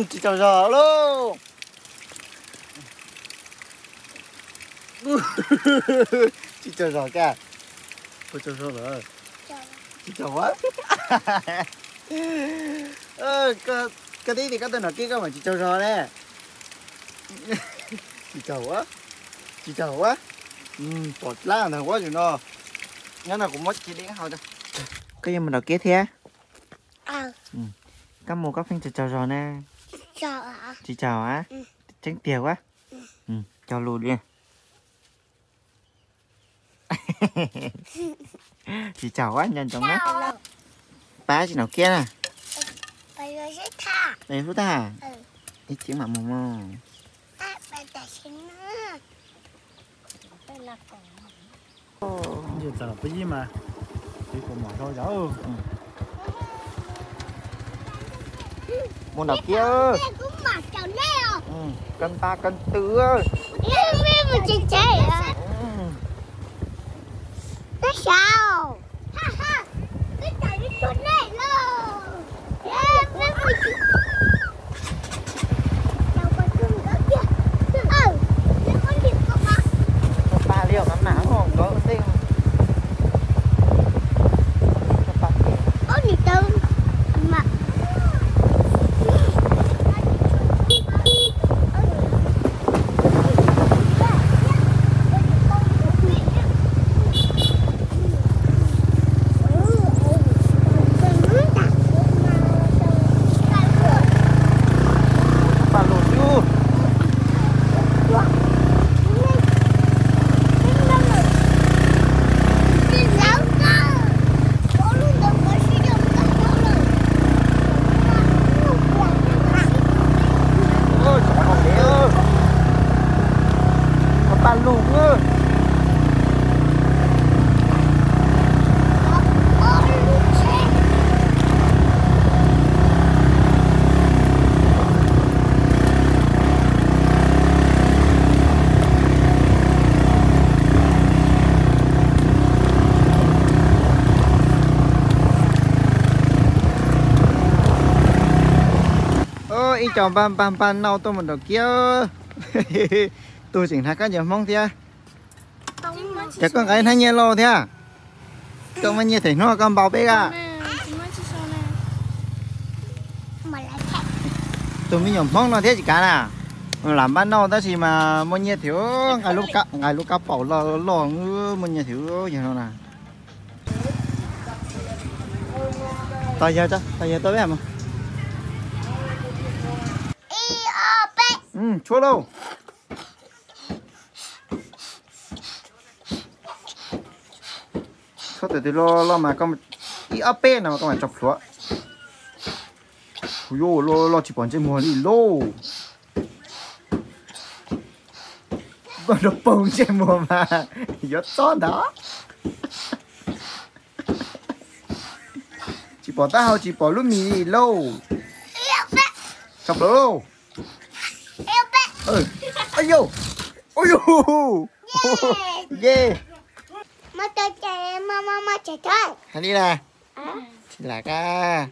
Tsis tsaug zog lauj. Tsis tsaug zog koj. Puas tsaug zog lawm? Tsis tsaug a. Koj tib tias koj tuaj nrog kiab koj mam tsis tsaug zog ne. Tsis tsaug a. Tsis tsaug a. Pom dlaab ntawd ua zoo no. Nyob no kuv muab cia deb hau. Koj yuav mus nrog kiab thiab? Koj mus koj pheej tsaug tsaug zog na. Tsis tsaug a? Tseeb tiag a. Cog lus li. Tsis tsaug a, nco ntsoov na. Pab tsis nrog kiab na. Ib phub tag. Ib chim mam mus mog. Mus nrog kiab. Koj nta koj tw. Paj liaj mas mam nkawd tej. Paj lug. Ib co npaj npaj npaj noj tuaj mus nraum kiab. Tus tseem hnav kab ncaws Hmoob thiab. Ces koj nqa hnab nyiaj lauj thiab. Koj muaj nyiaj them hnub koj npau peb a. Tus me nyuam Hmoob no thiab tsis kav na. Lam npaj noj tab sis mas muaj nyiaj them, nqa lub kab paum loj loj, muaj nyiaj them yog no na. Tos yawg, tos yawg tau peb. Tshuab lauj. Tshuab tus twg loj loj mas ib ob peb no koj mam tso plhuav. Kuv yuav ua loj loj tsis pom ntsej muag li lauj. Koj rau paug ntsej muag mas yuav txob ntag. Tsis pom taub hau tsis pom lub mis li lauj. Tso plhuav lauj. Yog. Yog. Hais li na. Tsis lam kab.